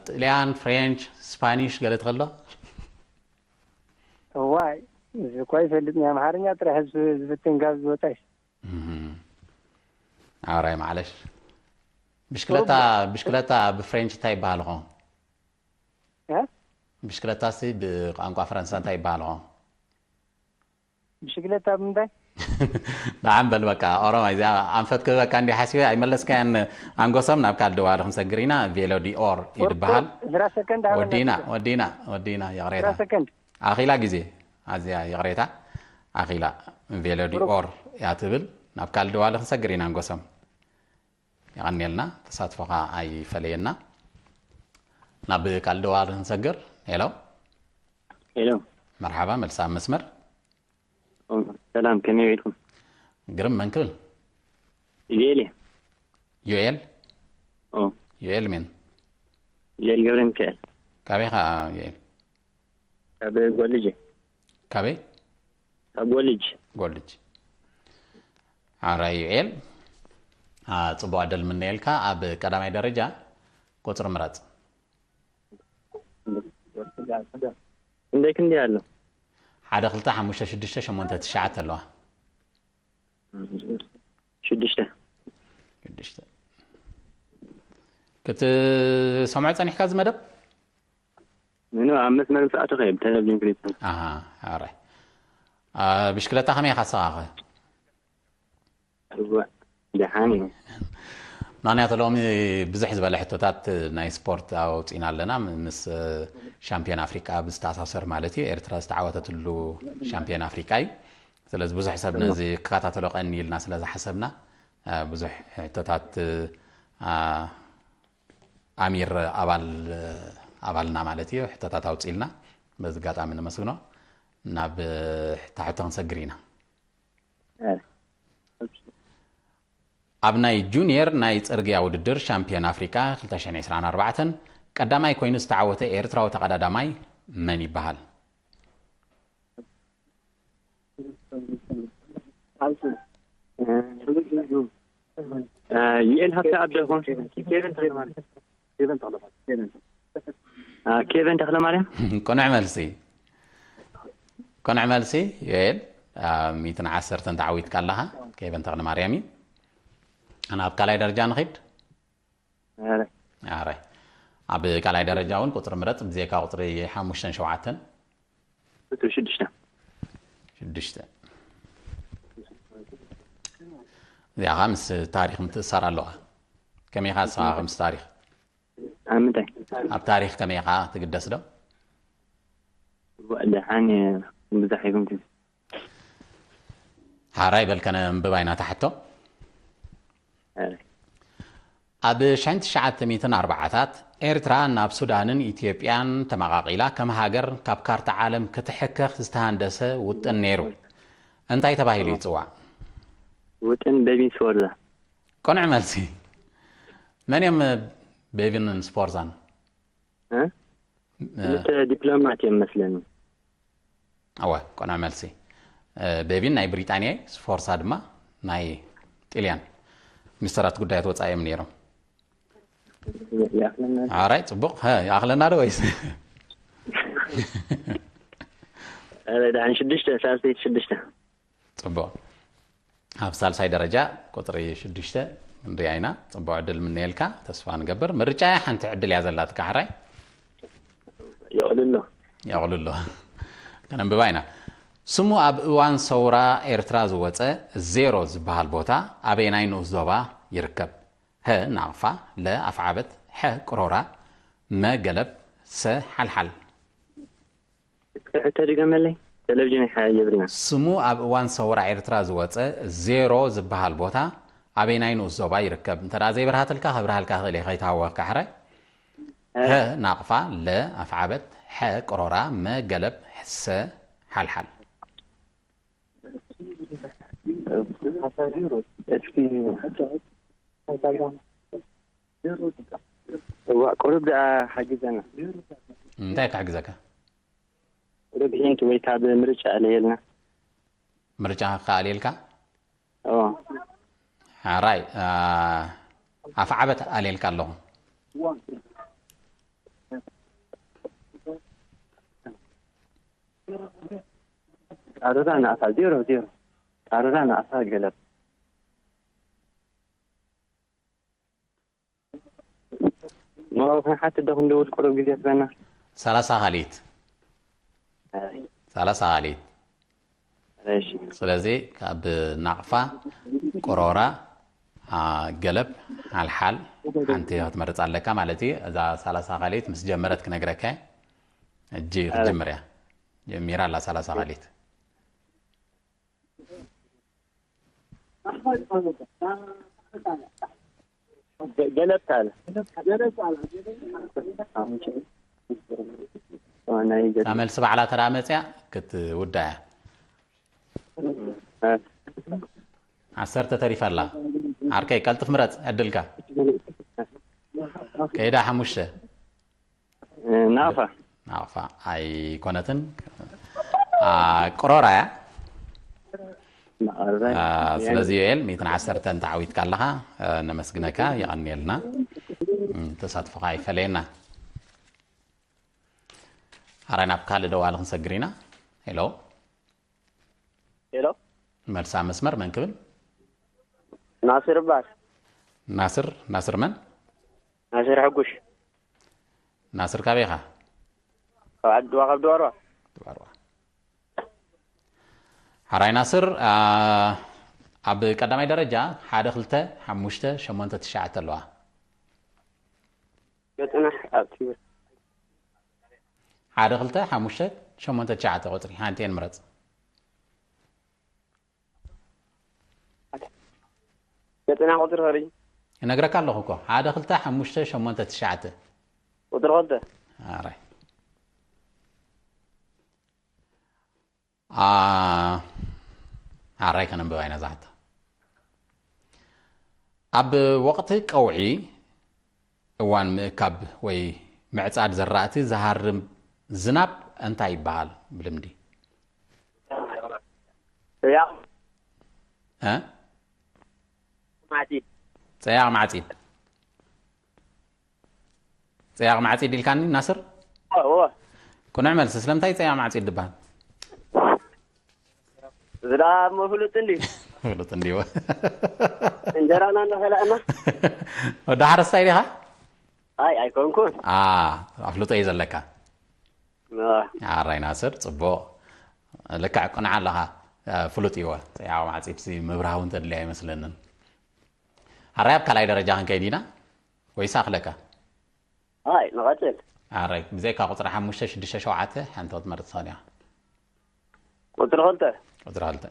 ጥልያን፣ ፍሬንች፣ ስፓኒሽ ገለ ትኽእል ዶ? እዋይ፣ እዚ እኳ ይፈልጥኒ፣ ኣምሓርኛ ጥራሕ ዝ- ዝፍትን ካብ ዝወጻይ። እም። ኣራይ ማዕለሽ። ብሽክለታ፣ ብሽክለታ ብፍሬንች እንታይ ይበሃል ኾን? እ? ብሽክለታሲ ብቋንቋ ፈረንሳ እንታይ ይበሃል ኾን? ብሽክለታ ብምንታይ? ደሓን በል በቃ፣ ኦሮማይ እዚኣ ኣንፈት ክህበካ እንዲ ሓሲበ ኣይመለስካያን። ኣንጎሶም ናብ ካልእ ደዋሊ ክንሰግር ኢና። ቬሎ ዲኦር እዩ ዝበሃል። ዕስራ ሰከንድ ሃበና ወዲና፣ ፒተር። ወዲና፣ ወዲና፣ ይቕሬታ። ዕስራ ሰከንድ። ኣኺላ ግዜ፣ ኣዝያ ይቕሬታ። ኣኺላ፣ ቬሎ ዲኦር እያ ትብል። ናብ ካልእ ደዋሊ ክንሰግር ኢና ኣንጎሶም። የቐንየልና፣ ተሳትፎኻ ኣይፈለየና። ናብ ካልእ ደዋሊ ክንሰግር። ሄሎ። ሄሎ። መርሓባ፣ መልሲ ኣብ መስመር። ኦ፣ ሰላም፣ ከመይ ውዒልኩም? ግርም፣ መን ክብል? ዩኤል እየ። ዮኤል? ኦ፣ ዮኤል ሜን? ዩኤል ገብረ ሚካኤል። ካበይ ኢኻ ዮኤል? ካብ ጎልጅ እየ። ካበይ? ካብ ጎልጅ። ጎልጅ። ኣራይ ዩኤል፣ አ፣ ጽቡቕ ዕድል ምነየልካ። ኣብ ቀዳማይ ደረጃ ቁጽሪ ምረጽ። ክንደይ ክንደይ ኣሎ? ሓደ፣ ክልተ፣ ሓሙሽተ፣ ሽዱሽተ፣ ሸሞንተ፣ ትሽዓተ ኣለዋ። ሽዱሽተ። ሽዱሽተ። ክትሰምዖ ጸኒሕካ እዚ መደብ? ምኑ ኣብ መስመር ምስ ኣተኸ ብቴሌቪዥን ክሪት። ኣሃ። ኣረ ብሽክለታ ከመይ ኢኻ ንስኻ ኸ? እወ፣ ደሓን እዩ። ምክንያቱ ሎሚ ብዙሕ ዝበለ ሕቶታት ናይ ስፖርት ኣውፂና ኣለና፣ ምስ ሻምፒዮን ኣፍሪቃ ብዝተኣሳሰር ማለት እዩ። ኤርትራ ዝተዓወተትሉ ሻምፒዮን ኣፍሪቃ እዩ። ስለዚ ብዙሕ ሰብ ነዚ ክከታተሎ ቀኒ ኢልና ስለ ዝሓሰብና ብዙሕ ሕቶታት ኣሚር ኣባል ኣባልና ማለት እዩ ሕቶታት ኣውፂልና፣ በዚ ኣጋጣሚ ነመስግኖ። ናብ ሕታሕቶ ክንሰግር ኢና። ኣብ ናይ ጁኒየር ናይ ጽርግያ ውድድር ሻምፒዮን ኣፍሪቃ ክልተ ሽሕን ዕስራን ኣርባዕተን ቀዳማይ ኮይኑ ዝተዓወተ ኤርትራዊ ተቐዳዳማይ መን ይበሃል? ዩኤል ሃብተ ኣብ ደኹም። ኬቨን ተኽለማርያም። ቅኑዕ መልሲ። ቅኑዕ መልሲ። ዮኤል፣ ሚትን ዓሰርተን ተዓዊትካ ኣለኻ። ኬቨን ተኽለማርያም እዩ። ናብ ካልኣይ ደረጃ ንኺድ። ኣረ ኣብ ካልኣይ ደረጃ እውን ቁፅሪ ምረፅ፣ ብዜካ ቁፅሪ ሓሙሽተን ሸውዓተን። ቁፅሪ ሽዱሽተ። ሽዱሽተ። እዚኣ ኸዓ ምስ ታሪክ ምትእሳር ኣለዋ። ከመይ ኢኻ ንስኻ ምስ ታሪክ? ኣብ ምንታይ? ኣብ ታሪክ ከመይ ኢኻ ትግደስ ዶ? ደሓን ብዙሕ ኣይኮንኩን። ሓራይ በልከነ እምብባይ ናታ ሕቶ። ኣብ ሽሕን ትሽዓተ ሚእትን ኣርባዓታት ኤርትራ ናብ ሱዳንን ኢትዮጵያን ተመቓቒላ ከም ሃገር ካብ ካርታ ዓለም ክትሕከኽ ዝተሃንደሰ ውጥን ነይሩ። እንታይ ተባሂሉ ይጽዋዕ? ውጥን ቤቢን ስወርዛ። ቅኑዕ መልሲ። መን እዮም ቤቢን ስፖርዛን? ክልተ ዲፕሎማት እዮም መስለኒ። ኣወ፣ ቅኑዕ መልሲ። ቤቢን ናይ ብሪጣንያ እዩ፣ ስፎርሳ ድማ ናይ ጥልያን። ሚኒስተራት ጉዳያት ወጻኢ እዮም ነይሮም። ኣራይ፣ ጽቡቕ። ይኣኽለና ዶ ወይስ? ደሓን ሽዱሽተ፣ ሳልሰይቲ ሽዱሽተ። ጽቡቕ። ኣብ ሳልሳይ ደረጃ ቁጽሪ ሽዱሽተ ንሪኣ ኢና። ጽቡቕ ዕድል ምነየልካ፣ ተስፋ ንገብር። ምርጫ ሓንቲ ዕድል እያ ዘላትካ፣ ሕራይ? የቕልሎ። የቕልሎ። ከነንብባ ኢና። ስሙ ኣብ እዋን ሰውራ ኤርትራ ዝወጸ ዜሮ ዝበሃል ቦታ ኣበየናይ ንኡስ ዞባ ይርከብ? ሀ ናቕፋ፣ ለ ኣፍዓበት፣ ሐ ቅሮራ፣ መ ገለብ፣ ሰ ሓልሓል። ሕቶ ድገመለይ፣ ቴሌቪዥን ይሓ የብልና። ስሙ ኣብ እዋን ሰውራ ኤርትራ ዝወጸ ዜሮ ዝበሃል ቦታ ኣበይናይ ንኡስ ዞባ ይርከብ? እንተ ደኣ ዘይበርሃትልካ ከብርሃልካ ክእል እየ ከይተሃወኽካ ሕራይ። ሀ ናቕፋ፣ ለ ኣፍዓበት፣ ሐ ቅሮራ፣ መ ገለብ፣ ሰ ሓልሓል። እስኪ እዋ ቁሩብ ደኣ ሓግዘና። እንታይ ክሕግዘካ? ቁሩብ ሂንት ወይ ካብ ምርጫ ኣለየልና። ምርጫ ከኣልየልካ? እዎ። ሓራይ ኣፍዓበት ኣልየልካ ኣለኹ። ጣረራ ናእሳ ዜሮ ዜሮ። ጣረራ ናእሳ ገለብ። ኖ ክንሓትት ዶ ክንድውል ቁሩብ ግዜ ትበና? ሰላሳ ካልኢት። ኣይ፣ ሰላሳ ካልኢት። እሺ። ስለዚ ካብ ናቕፋ፣ ቅሮራ፣ አ፣ ገለብ፣ ሓልሓል ሓንቲ ክትመርጽ ኣለካ ማለት እዩ። እዛ ሰላሳ ካልኢት ምስ ጀመረት ክነግረካ እየ። ሕጂ ክትጅምር እያ። ጀሚራ ኣላ ሰላሳ ካልኢት። ገለብታ ኣለ። ናይ ገ- እታ መልሲ ባዕላ ተራ መጽያ ክትውዳ እያ። እ፣ ዓሰርተ ተሪፋ ኣላ። ዓርከይ ቀልጥፍ ምረጽ ዕድልካ። ከይዳ ሓሙሽተ። ናፋ። ናፋ ኣይኮነትን። አ፣ ቅሮራ እያ። ማዕረ። አ፣ ስለዚ ዮኤል ሚእትን ዓሰርተን ተዓዊትካ ኣለኻ። አ፣ ነመስግነካ፣ የቐንየልና። እም፣ ተሳትፎኻ ኣይፈለየና። ኣራይ ናብ ካልእ ደዋሊ ክንሰግር ኢና። ሄሎ። ሄሎ። መልሳ መስመር መን ክብል? ናስር እባል። ናስር፣ ናስር መን? ናስር ሕጉሽ። ናስር ካበይ ኢኻ? ካብ ዓዲ ድዋ፣ ካብ ድዋርዋ። ድዋርዋ። ሓራይ ናስር፣ አ፣ ኣብ ቀዳማይ ደረጃ ሓደ፣ ክልተ፣ ሓሙሽተ፣ ሸሞንተ፣ ትሽዓተ ኣለዋ። ገጽና ኣብ ትምህርቲ። ሓደ፣ ክልተ፣ ሓሙሽተ፣ ሸሞንተ፣ ትሽዓተ ቁጽሪ ሓንቲ እየን ምረጽ። ገጽና ቁጽሪ ኸሪ። እነግረካ ኣለኹ እኮ። ሓደ፣ ክልተ፣ ሓሙሽተ፣ ሸሞንተ፣ ትሽዓተ። ቁጽሪ ክልተ። ኣራይ። አ-፣ ኣራይ ከነንብባ ኢና እዛ ሕቶ። ኣብ ወቕቲ ቀውዒ፣ እዋን ምእካብ ወይ ምዕጻድ ዘራእቲ፣ ዝሃርም ዝናብ እንታይ ይበሃል ብልምዲ? ያ። እ? ማዕጺድ። ጸያቕ ማዕጺድ። ጸያቕ ማዕጺድ ኢልካኒ ናስር? እዎ። ቅኑዕ መልሲ። ስለምንታይ ጸያቕ ማዕጺድ ዝበሃል? ዝዳ እሞ ፍሉጥ እንዲ። ፍሉጥ እንዲዎ። እንጀራና እናኸላእና። ወዲ ሓረስታይ ዲኻ? ኣይ፣ ኣይኮንኩን። አ፣ ኣፍልጦ እዩ ዘለካ። አ። ኣራይ ናስር፣ ጽቡቕ። ልክዕ ቅኑዕ ኣለኻ። አ፣ ፍሉጥ እዩዎ። ጸያቕ ማዕጺድሲ ምብራህ እውን ተድልያ ኣይመስለንን። ኣራይ ኣብ ካልኣይ ደረጃ ክንከይድ ኢና ወይስ ኣኽለካ? ኣይ፣ ንቐጽል። ኣራይ፣ ብዘይካ ቁጽሪ ሓሙሽተ፣ ሽዱሽተ፣ ሸውዓተ ሓንቲ ክትመርጽ ትኽእል ኢኻ። ቁጽሪ ክልተ። ቁጽሪ ክልተ።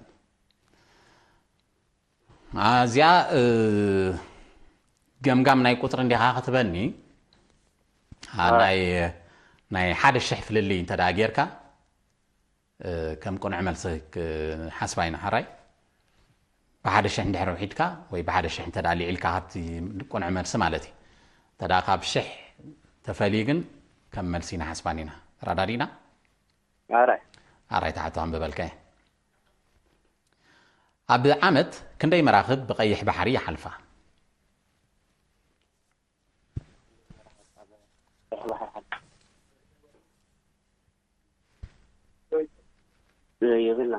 አ፣ እዚኣ፣ እ፣ ገምጋም ናይ ቁጽሪ እንዲኻ ክትበኒ፣ አ፣ አ። ናይ፣ ናይ ሓደ ሽሕ ፍልልይ እንተ ደኣ ጌርካ፣ እ፣ ከም ቅኑዕ መልሲ ክሓስባ ኢና። ሓራይ፣ ብሓደ ሽሕ እንድሕር ውሒድካ ወይ ብሓደ ሽሕ እንተ ደኣ ልዒልካ ካብቲ ቅኑዕ መልሲ ማለት እዩ። እንተ ደኣ ካብ ሽሕ ተፈልዩ ግን ከም መልሲ ኢና ሓስባን ኢና። ተረዳዲእና? ኣራይ። ኣራይ፣ ተሓቶ ኣንብበልካ እየ። ኣብ ዓመት ክንደይ መራኽብ ብቐይሕ ባሕሪ ይሓልፋ? የብላ።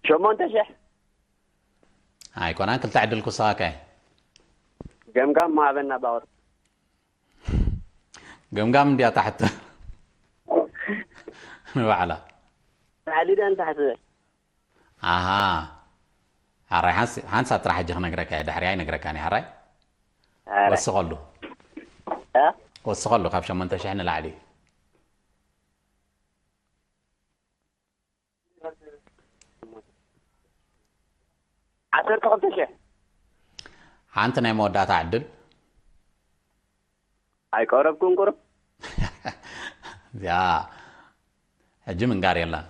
ሸሞንተ ሽሕ። ኣይኮናን፣ ክልተ ዕድል ክውስኻካ እየ። ገምጋም ምሃበና ባወር። ገምጋም እንድያ ታሕቲ። ንባዕላ። ላዕሊ ድያ ንታሕቲ? ኣሃ። ሓራይ፣ ሓንስ-፣ ሓንሳብ ጥራሕ ሕጂ ክነግረካ እየ፣ ድሕሪኣ ኣይነግረካን እየ፣ ሓራይ። ኣረ። ወስኸሉ። እ? ወስኸሉ፣ ካብ ሸሞንተ ሽሕ ንላዕሊ። ዓሰርተ ክልተ ሽሕ። ሓንቲ ናይ መወዳእታ ዕድል። ኣይቀረብኩን ቁሩብ። እዚኣ ሕጂ ምንጋር የላን።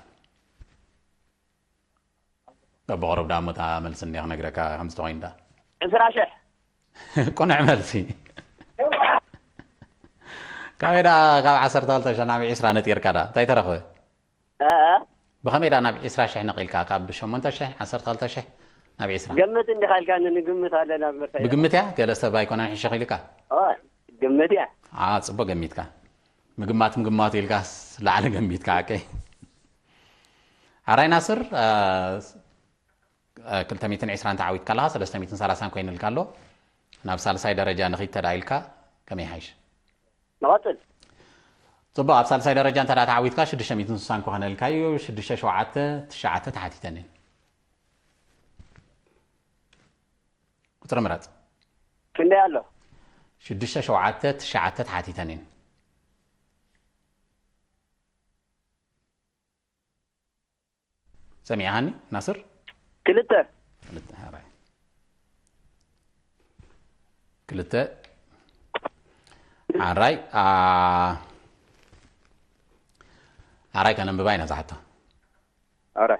በብቕሩብ ደኣ እሞ እታ መልሲ እንድያ ክነግረካ ከምዚ ተኾይኑ ደኣ። ዕስራ ሽሕ። ቅኑዕ መልሲ። ካበይ ደኣ ካብ ዓሰርተ ክልተ ሽሕ ናብ ዕስራ ነጢርካ ደኣ እንታይ ተረኽበ? እ፣ እ። ብኸመይ ደኣ ናብ ዕስራ ሽሕ ነቒልካ? ካብ ሸሞንተ ሽሕ፣ ዓሰርተ ክልተ ሽሕ ናብ ዕስራ። ገምት እንዲኻ ኢልካኒ፣ ንግምት ኣለና እምበር እንታይ ብግምት እያ? ገለ ሰብ ኣይኮነን ሕሸኽ ኢልካ? ኦ፣ ግምት እያ። አ፣ ጽቡቕ ገሚትካ። ምግማት ምግማቱ ኢልካስ ላዕሊ ገሚትካ፣ ኦኬ። ሓራይ ናስር፣ አ፣ አ፣ ክልተ ሚእትን ዕስራን ተዓዊትካ ኣለኻ፣ ሰለስተ ሚእትን ሰላሳን ኮይኑልካ ኣሎ። ናብ ሳልሳይ ደረጃ ንኺድ ተዳ ኢልካ ከመይ ይሓይሽ? ንቐጽል። ጽቡቕ፣ ኣብ ሳልሳይ ደረጃ እንተ ደኣ ተዓዊትካ ሽዱሽተ ሚእትን ስሳን ክኾነልካ እዩ። ሽዱሽተ፣ ሸውዓተ፣ ትሽዓተ ተሓቲተን እየን። ቁጽሪ ምረጽ። ክንደይ ኣሎ? ሽዱሽተ፣ ሸውዓተ፣ ትሽዓተ ተሓቲተን እየን። ሰሚዕኻኒ ናስር? ክልተ። ክልተ፣ ሓራይ። ክልተ። ሓራይ፣ አ፣ ሓራይ ከነንብባ ኢና እዛ ሕቶ። ኣረ።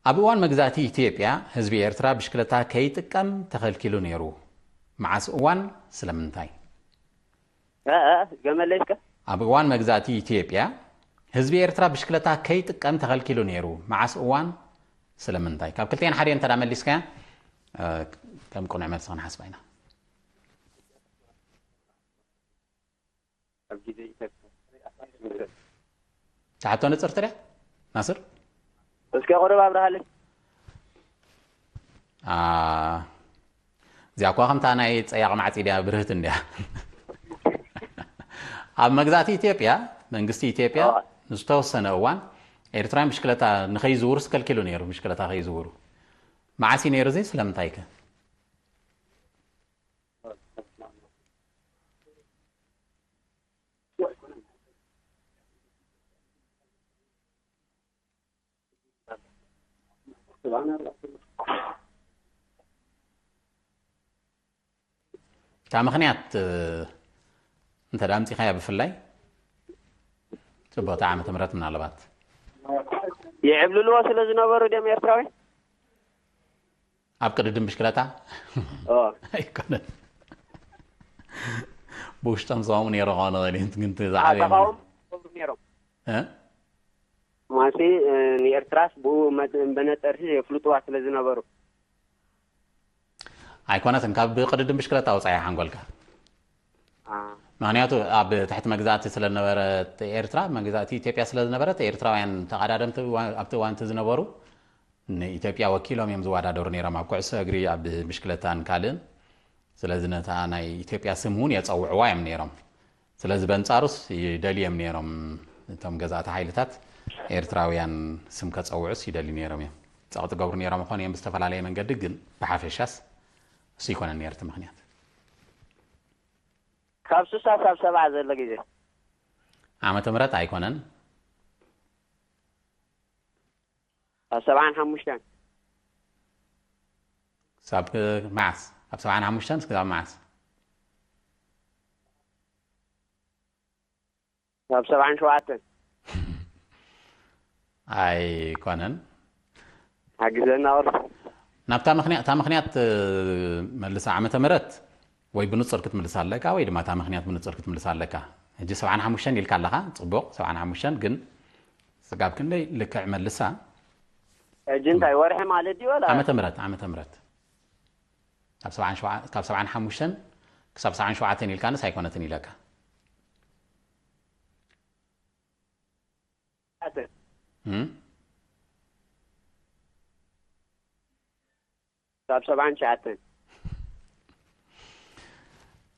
ኣብ እዋን መግዛእቲ ኢትዮጵያ ህዝቢ ኤርትራ ብሽክለታ ከይጥቀም ተኸልኪሉ ነይሩ። መዓስ እዋን? ስለምንታይ? እ፣ እ፣ ገመለይ እስከ። ኣብ እዋን መግዛእቲ ኢትዮጵያ ህዝቢ ኤርትራ ብሽክለታ ከይጥቀም ተኸልኪሉ ነይሩ። መዓስ እዋን? ስለምንታይ? ካብ ክልተን ሓደ እንተ ደኣ መሊስካያ፣ እ፣ ከም ቅኑዕ መልሲ ክንሓስባ ኢና። ትሓቶ ንጽርቲ ድያ ናስር? እስኪ ቁሩብ ኣብርሃለይ። እዚኣ እኳ ከምታ ናይ ጸያቕ ማዕጺ ድያ ብርህት እንድያ። ኣብ መግዛእቲ ኢትዮጵያ መንግስቲ ኢትዮጵያ ዝተወሰነ እዋን ኤርትራውያን ብሽክለታ ንኸይዝውሩ ስከልኪሉ ነይሩ። ብሽክለታ ከይዝውሩ መዓስ እዩ ነይሩ እዚ? ስለምንታይ ከ? እታ ምኽንያት እንተ ኣምፂኻያ ብፍላይ ፅቡቕቲ ዓመተ ምህረት ምናልባት ይዕብልልዎ ስለ ዝነበሩ ድም ኤርትራዊ ኣብ ቅድድም ብሽክለታ ኣይኮነን። ብውሽጦም ዝቐሙ ነይሮ ኾነ ግን ዝዓበየ ተቃውሞ ገብሩ ነይሮም እ? ማሲ ንኤርትራስ ብኡ መ- መነፀርሲ የፍልጥዋ ስለ ዝነበሩ ኣይኮነትን። ካብ ቅድድም ብሽክለታ ኣውፃያ ሓንጎልካ። አ፣ ምክንያቱ ኣብ ትሕቲ መግዛእቲ ስለዝነበረት ኤርትራ፣ መግዛእቲ ኢትዮጵያ ስለዝነበረት ኤርትራውያን ተቐዳደምቲ እዋ- ኣብቲ እዋንቲ ዝነበሩ ንኢትዮጵያ ወኪሎም እዮም ዝወዳደሩ ነይሮም ኣብ ኩዕሶ እግሪ፣ ኣብ ብሽክለታን ካልእን። ስለዚ ነታ ናይ ኢትዮጵያ ስም እውን የፀውዕዋ እዮም ነይሮም። ስለዚ በንጻሩስ ይደልዩ እዮም ነይሮም እቶም ገዛእቲ ሓይልታት ኤርትራውያን ስም ከፀውዑስ ይደልዩ ነይሮም እዮም። ፀቕጢ ገብሩ ነይሮም ይኾኑ እዮም ብዝተፈላለየ መንገዲ፣ ግን ብሓፈሻስ እሱ ይኮነን ነይሩ እቲ ምክንያት። ካብ ስሳ ሳብ ሰብዓ ዘሎ ግዜ ዓመተ ምህረት ኣይኮነን። ኣብ ሰብዓን ሓሙሽተን ክሳብ መዓስ? ካብ ሰብዓን ሓሙሽተን ክሳብ መዓስ? ካብ ሰብዓን ሸውዓተን ኣይኮነን። ሓግዘና ቅርሱ ናብታ ምክንያት እታ ምክንያት እ፣ መልሳ ዓመተ ምህረት ወይ ብንጹር ክትምልሳ ኣለካ ወይ ድማ እታ ምክንያት ብንጹር ክትምልሳ ኣለካ። ሕጂ ሰብዓን ሓሙሽተን ኢልካ ኣለኻ፣ ጽቡቕ ሰብዓን ሓሙሽተን፣ ግን ስጋብ ክንደይ ልክዕ መልሳ ሕጂ እንታይ ወርሒ ማለት ድዩ ወላ ዓመተ ምህረት ዓመተ ምህረት ካብ ሰብዓን ሸውዓን ካብ ሰብዓን ሓሙሽተን ክሳብ ሰብዓን ሸውዓተን ኢልካንስ ኣይኮነትን ኢለካ። ሸውዓተን እም? ካብ ሰብዓን ትሽዓተን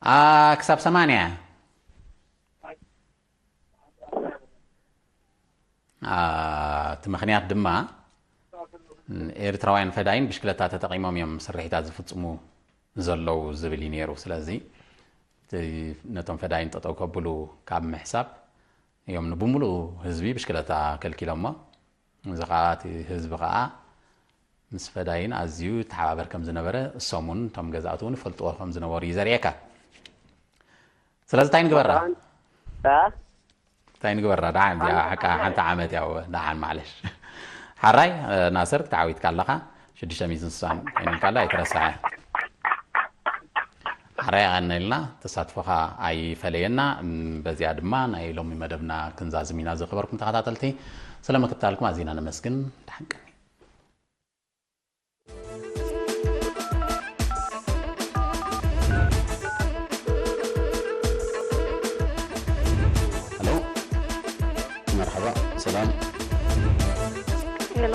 ኣ ክሳብ ሰማንያ። ኣ፣ እቲ ምኽንያት ድማ ኤርትራውያን ፈዳይን ብሽክለታ ተጠቒሞም እዮም ስርሒታት ዝፍጽሙ ዘለዉ ዝብል እዩ ነይሩ። ስለዚ እቲ ነቶም ፈዳይን ጠጠው ከብሉ ካብ ምሕሳብ እዮም ንብምሉኡ ህዝቢ ብሽክለታ ከልኪሎሞ። እዚ ከዓ እቲ ህዝቢ ከዓ ምስ ፈዳይን ኣዝዩ ይተሓባበር ከም ዝነበረ እሶም እውን እቶም ገዛእቲ እውን ይፈልጥዎ ከም ዝነበሩ እዩ ዘርእየካ። ስለዚ እንታይ ንግበራ? እንታይ ንግበራ? ደሓን እዚኣ ሓቃ ሓንቲ ዓመት ያው ደሓን ማዕለሽ። ሓራይ ናስር ተዓዊትካ ኣለኻ። ሽዱሽተ ሚእትን ስሳን ኮይኑልካ ኣይትረስዐ። ሓራይ ኣቐነልና ተሳትፎኻ ኣይፈለየና። በዚኣ ድማ ናይ ሎሚ መደብና ክንዛዝም ኢና። ዝኸበርኩም ተኸታተልቲ ስለ ምክትታልኩም ኣዚና ነመስግን። ደሓን ቀኒ። ሄሎ፣ መርሓባ፣ ሰላም። ሄሎ፣